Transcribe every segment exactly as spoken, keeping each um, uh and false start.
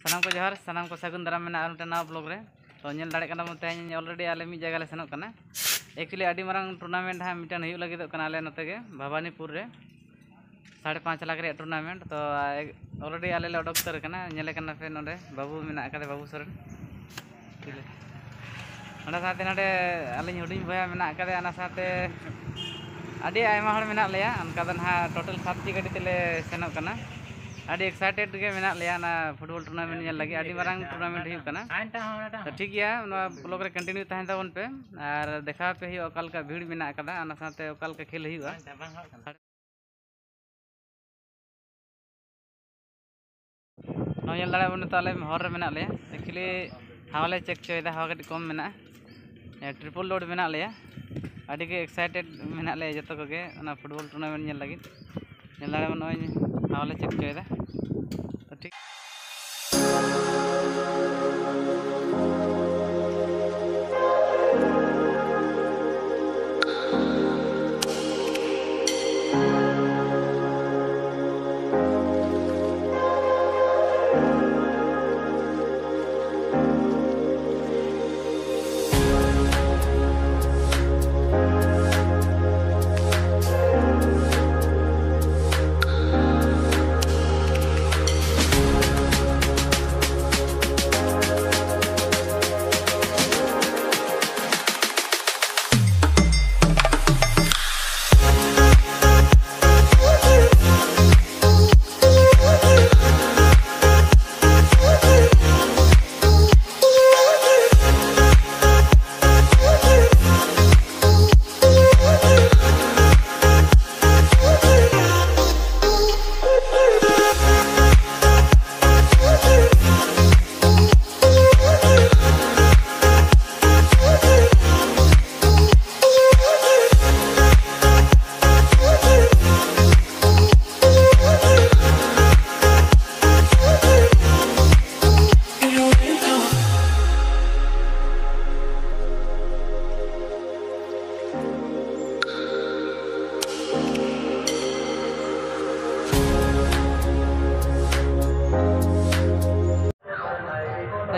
ᱥᱟᱱᱟᱢ ᱠᱚ ᱡᱚᱦᱟᱨ, ᱥᱟᱱᱟᱢ ᱠᱚ ᱥᱟᱹᱜᱩᱱ ᱫᱟᱨᱟᱢ ᱢᱮᱱᱟᱜᱼᱟ ᱟᱨ ᱢᱤᱫᱴᱟᱝ ᱱᱟᱣᱟ ᱵᱞᱚᱜ ᱨᱮ᱾ ᱛᱚ, ᱧᱮᱞ ᱫᱟᱲᱮᱭᱟᱜ ᱠᱟᱱᱟ ᱵᱚᱱ, ᱛᱮᱦᱮᱧ ᱚᱞᱨᱮᱰᱤ ᱟᱞᱮ ᱢᱤᱫ ᱡᱟᱭᱜᱟ ᱞᱮ ᱥᱮᱱᱚᱜ ᱠᱟᱱᱟ᱾ ᱮᱠᱪᱩᱭᱮᱞᱤ ᱟᱹᱰᱤ ᱢᱟᱨᱟᱝ ᱴᱩᱨᱱᱟᱢᱮᱱᱴ ᱦᱟᱸᱜ ᱢᱤᱫᱴᱟᱝ ᱦᱩᱭᱩᱜ ᱞᱟᱹᱜᱤᱫᱚᱜ ᱠᱟᱱᱟ ᱟᱞᱮ ᱱᱚᱛᱮ ᱜᱮ, ᱵᱷᱟᱵᱟᱱᱤᱯᱩᱨ ᱨᱮ᱾ ᱥᱟᱲᱮ ᱯᱟᱸᱪ ᱞᱟᱠᱷ ᱨᱮᱭᱟᱜ ᱴᱩᱨᱱᱟᱢᱮᱱᱴ᱾ ᱛᱚ, ᱚᱞᱨᱮᱰᱤ ᱟᱞᱮ ᱞᱮ ᱚᱰᱚᱠ ᱩᱛᱟᱹᱨ ᱟᱠᱟᱱᱟ᱾ ᱧᱮᱞᱮ ᱠᱟᱱᱟ ᱯᱮ, ᱱᱚᱰᱮ ᱵᱟᱹᱵᱩ ᱢᱮᱱᱟᱜ ᱟᱠᱟᱫᱮ, ᱵᱟᱹᱵᱩ ᱥᱚᱨᱮᱱ᱾ ᱚᱱᱟ ᱥᱟᱶᱛᱮ ᱱᱚᱰᱮ ᱟᱹᱞᱤᱧ ᱦᱩᱰᱤᱧ ᱵᱚᱭᱦᱟ ᱢᱮᱱᱟᱜ ᱟᱠᱟᱫᱮᱭᱟ᱾ ᱚᱱᱟ ᱥᱟᱶᱛᱮ ᱟᱹᱰᱤ ᱟᱭᱢᱟ ᱦᱚᱲ ᱢᱮᱱᱟᱜ ᱞᱮᱭᱟ᱾ ᱚᱱᱠᱟ ᱫᱚ ᱱᱟᱦᱟᱜ ᱴᱳᱴᱟᱞ ᱥᱟᱛᱴᱤ ᱜᱟᱹᱰᱤ ᱛᱮᱞᱮ ᱥᱮᱱᱚᱜ ᱠᱟᱱᱟ᱾ ᱟᱹᱰᱤ ᱮᱠᱥᱟᱭᱴᱮᱰ ᱜᱮ ᱢᱮᱱᱟᱜ ᱞᱮᱭᱟ ᱚᱱᱟ ᱯᱷᱩᱴᱵᱚᱞ ᱴᱩᱨᱱᱟᱢᱮᱱᱴ ᱧᱮᱞ ᱞᱟᱹᱜᱤᱫ᱾ ᱟᱹᱰᱤ ᱢᱟᱨᱟᱝ ᱴᱩᱨᱱᱟᱢᱮᱱᱴ ᱦᱩᱭᱩᱜ ᱠᱟᱱᱟ᱾ ᱛᱚ, ᱴᱷᱤᱠ ᱜᱮᱭᱟ, ᱱᱚᱣᱟ ᱵᱞᱚᱜ ᱨᱮ ᱠᱚᱱᱴᱤᱱᱤᱭᱩ ᱛᱟᱦᱮᱱ ᱛᱟᱵᱚᱱ ᱯᱮ ᱟᱨ ᱫᱮᱠᱷᱟᱣ ᱟᱯᱮ ᱦᱩᱭᱩᱜᱼᱟ ᱚᱠᱟ ᱞᱮᱠᱟ ᱵᱷᱤᱲ ᱢᱮᱱᱟᱜ ᱟᱠᱟᱫᱟ, ᱚᱱᱟ ᱥᱟᱶᱛᱮ ᱚᱠᱟ ᱞᱮᱠᱟ ᱠᱷᱮᱞ ᱦᱩᱭᱩᱜᱼᱟ᱾ ᱱᱚᱣᱟ ᱧᱮᱞ ᱫᱟᱲᱮᱭᱟᱜ ᱵᱚᱱ, ᱱᱤᱛᱚᱜ ᱟᱞᱮ ᱦᱚᱨ ᱨᱮ ᱢᱮᱱᱟᱜ ᱞᱮᱭᱟ᱾ ᱮᱠᱪᱩᱭᱮᱞᱤ ᱦᱟᱣᱟ ᱞᱮ ᱪᱮᱠ ᱦᱚᱪᱚᱭᱮᱫᱟ, ᱦᱟᱣᱟ ᱠᱟᱹᱴᱤᱡ ᱠᱚᱢ ᱢᱮᱱᱟᱜᱼᱟ᱾ ᱴᱨᱤᱯᱚᱞ ᱞᱳᱰ ᱢᱮᱱᱟᱜ ᱞᱮᱭᱟ᱾ ᱟᱹᱰᱤ ᱜᱮ ᱮᱠᱥᱟᱭᱴᱮᱰ ᱢᱮᱱᱟᱜ ᱞᱮᱭᱟ ᱡᱚᱛᱚ ᱠᱚᱜᱮ ᱚᱱᱟ ᱯᱷᱩᱴᱵᱚᱞ ᱴᱩᱨᱱᱟᱢᱮᱱᱴ ᱧᱮᱞ ᱞᱟᱹᱜᱤᱫ᱾ ᱧᱮᱞ ᱫᱟᱲᱮᱭᱟᱜ ᱵᱚᱱ, ᱱᱚᱜᱼᱚᱭ ᱦᱟᱣᱟ ᱞᱮ ᱪᱮᱠ ᱦᱚᱪᱚᱭᱮᱫᱟ᱾ ᱛᱚ, ᱴᱷᱤᱠ᱾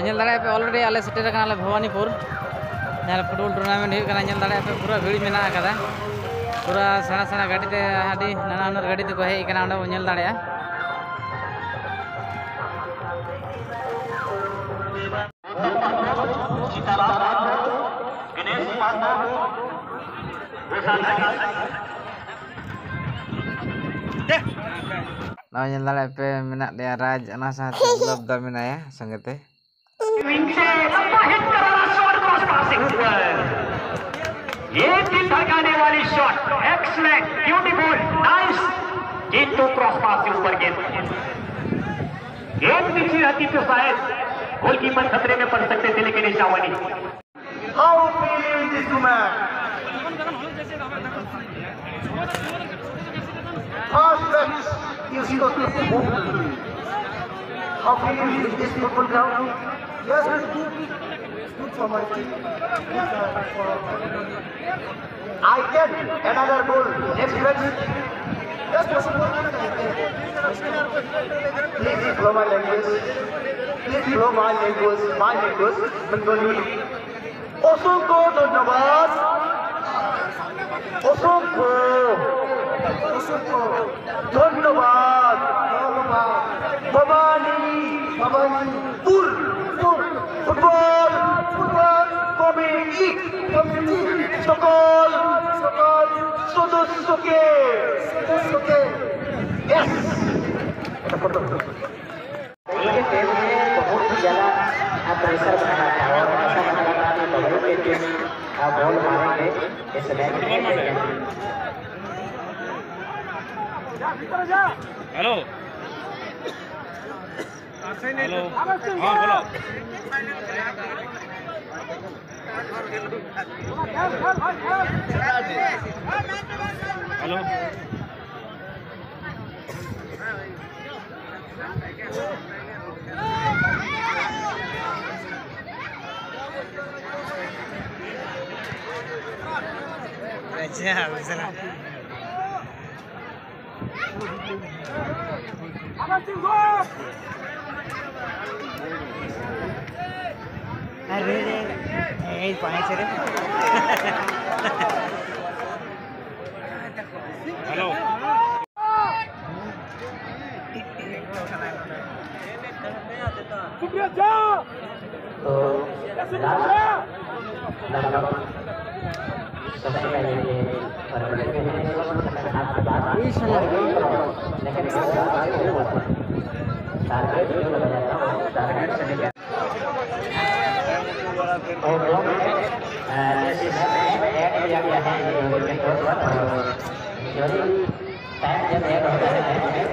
ᱧᱮᱞ ᱫᱟᱲᱮᱭᱟᱜ ᱯᱮ, already ᱟᱞᱮ ᱥᱮᱴᱮᱨ ᱟᱠᱟᱱᱟᱞᱮ ᱵᱷᱚᱵᱟᱱᱤᱯᱩᱨ, ᱡᱟᱦᱟᱸ ᱨᱮ ᱯᱷᱩᱴᱵᱚᱞ ᱴᱩᱨᱱᱟᱢᱮᱱᱴ ᱦᱩᱭᱩᱜ ᱠᱟᱱᱟ᱾ ᱧᱮᱞ ᱫᱟᱲᱮᱭᱟᱜ ᱯᱮ, ᱯᱩᱨᱟᱹ ᱵᱷᱤᱲ ᱢᱮᱱᱟᱜ ᱟᱠᱟᱫᱟ, ᱯᱩᱨᱟᱹ ᱥᱮᱬᱟ ᱥᱮᱬᱟ ᱜᱟᱹᱰᱤ ᱛᱮ, ᱟᱹᱰᱤ ᱱᱟᱱᱟ ᱦᱩᱱᱟᱹᱨ ᱜᱟᱹᱰᱤ ᱛᱮᱠᱚ ᱦᱮᱡ ᱟᱠᱟᱱᱟ, ᱚᱸᱰᱮ ᱵᱚᱱ ᱧᱮᱞ ᱫᱟᱲᱮᱭᱟᱜᱼᱟ᱾ ᱱᱚᱜᱼᱚᱭ ᱧᱮᱞ ᱫᱟᱲᱮᱭᱟᱜ ᱯᱮ, ᱢᱮᱱᱟᱜ ᱞᱮᱭᱟ ᱨᱟᱡᱽ, ᱚᱱᱟ ᱥᱟᱶᱛᱮ ᱜᱩᱞᱟᱵ ᱫᱟ ᱢᱮᱱᱟᱭᱟ ᱥᱚᱸᱜᱮ ᱛᱮ᱾ विंग से लंबा हिट करा, शॉट क्रॉस पासिंग ऊपर। ये दिल धड़काने वाली शॉट, एक्सलेंट, ब्यूटीफुल, नाइस, किंतु क्रॉस पास से ऊपर गेंद। गेंद पीछे रहती तो शायद गोलकीपर खतरे में पड़ सकते थे, लेकिन इस चावनी How feeling this woman? First match, you see the football. How feeling is this football ground? Yes, it's good. It's good for my team. It's, uh, for I can another goal. Next match. Just possible. Please follow my language. Please follow my language. My language, Bengali. অসংখ্য ধন্যবাদ। অসংখ্য ধন্যবাদ। Bhawani, Bhawanipur football, football committee, committee সকল, সকল সদস্যকে, সদস্যকে। Yes। इनके team में बहुत ही ज्यादा प्रेशर बनाना था और ऐसा लग रहा था कि बबलू के टीम बॉल मारेंगे इस मैच में। हेलो, हेलो, हाँ, बोलो। हेलो। अच्छा, दूसरा। अरे रे, ए, पाँच रे। हेलो। तो लास्ट लगभग सबसे पहले ये फरवरी में है, लेकिन टारगेट जो लगाया था, वो टारगेट से निकल और दो मिनट, अ, जैसे ऐड किया गया है, ये दो मिनट और, और जो टाइम जब ऐड होता है,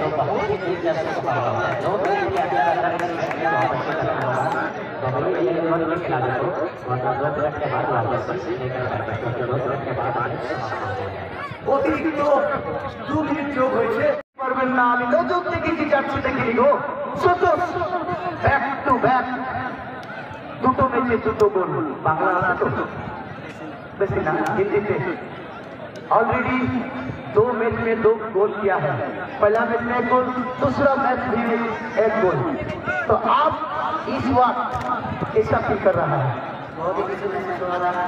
तो बहुत ही दिलचस्प होता है। दो मिनट के अंदर अगर इस मैच में वापस करना होगा, तो वही ये लोग के खिलाड़ी को, वरना दो मिनट के बाद वापस लेकर आएगा, क्योंकि दो मिनट के बाद मैच समाप्त हो जाएगा। অতিরিক্ত দু মিনিট যোগ হয়েছে। পারবেন না, আমি নজর দেখেছি, যাচ্ছি দেখে নিব। সন্তোষ, ব্যাক টু ব্যাক দুটো ম্যাচে দুটো গোল। বাংলা আছে তো? বেশি না, হিন্দিতে। ऑलरेडी दो मैच में दो गोल किया है। पहला मैच में एक गोल, दूसरा मैच भी एक गोल। तो आप इस वक्त कैसा फील कर रहा है? बहुत ही खुशी महसूस हो रहा है।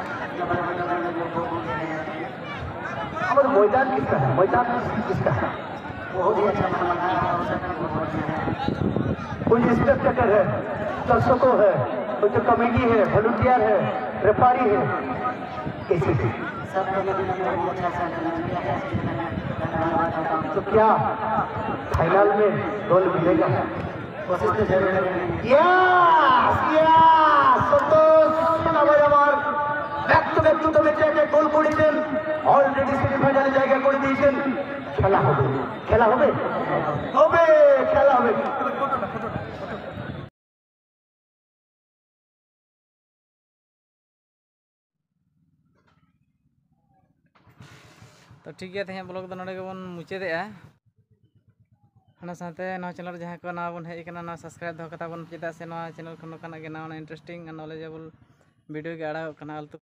और मैदान किसका है? मैदान किस-, किसका है? बहुत ही अच्छा मैदान है, अवसर भी बहुत बढ़िया है। कोई स्पेक्टेटर है, दर्शकों है, कोई तो कमेटी है, वॉलंटियर है, रेफरी है, कैसे है? सब लोगों ने बहुत अच्छा सा आयोजन किया है, इसके लिए मैं धन्यवाद करता हूँ। तो क्या फाइनल में गोल मिलेगा? কোশিশ তো জরুর করবেন। ইয়েস, ইয়েস, সন্তোষ, আবার আবার ব্যাক টু ব্যাক দুটো ম্যাচে এক এক গোল করেছেন। অলরেডি সেমিফাইনালে জায়গা করে দিয়েছেন। খেলা হবে, খেলা হবে, হবে, খেলা হবে। ᱛᱚ ᱴᱷᱤᱠ ᱜᱮᱭᱟ, ᱛᱮᱦᱮᱧᱟᱜ ᱵᱞᱚᱜ ᱫᱚ ᱱᱚᱰᱮ ᱜᱮᱵᱚᱱ ᱢᱩᱪᱟᱹᱫᱮᱜᱼᱟ᱾ ᱚᱱᱟ ᱥᱟᱶᱛᱮ ᱱᱚᱣᱟ ᱪᱮᱱᱮᱞ ᱨᱮ ᱡᱟᱦᱟᱸᱭ ᱠᱚ ᱱᱟᱣᱟ ᱵᱚᱱ ᱦᱮᱡ ᱟᱠᱟᱱᱟ, ᱱᱚᱣᱟ ᱥᱟᱵᱥᱠᱨᱟᱭᱤᱵ ᱫᱚᱦᱚ ᱠᱟᱛᱟ ᱵᱚᱱ, ᱪᱮᱫᱟᱜ ᱥᱮ ᱱᱚᱣᱟ ᱪᱮᱱᱮᱞ ᱠᱷᱚᱱ ᱱᱚᱝᱠᱟᱱᱟᱜ ᱜᱮ ᱱᱟᱣᱟ ᱱᱟᱣᱟ ᱤᱱᱴᱟᱨᱮᱥᱴᱤᱝ ᱟᱨ ᱱᱚᱞᱮᱡᱮᱵᱚᱞ ᱵᱷᱤᱰᱤᱭᱳ ᱜᱮ ᱟᱲᱟᱜᱚᱜ ᱠᱟᱱᱟ᱾ ᱟᱞᱛᱩ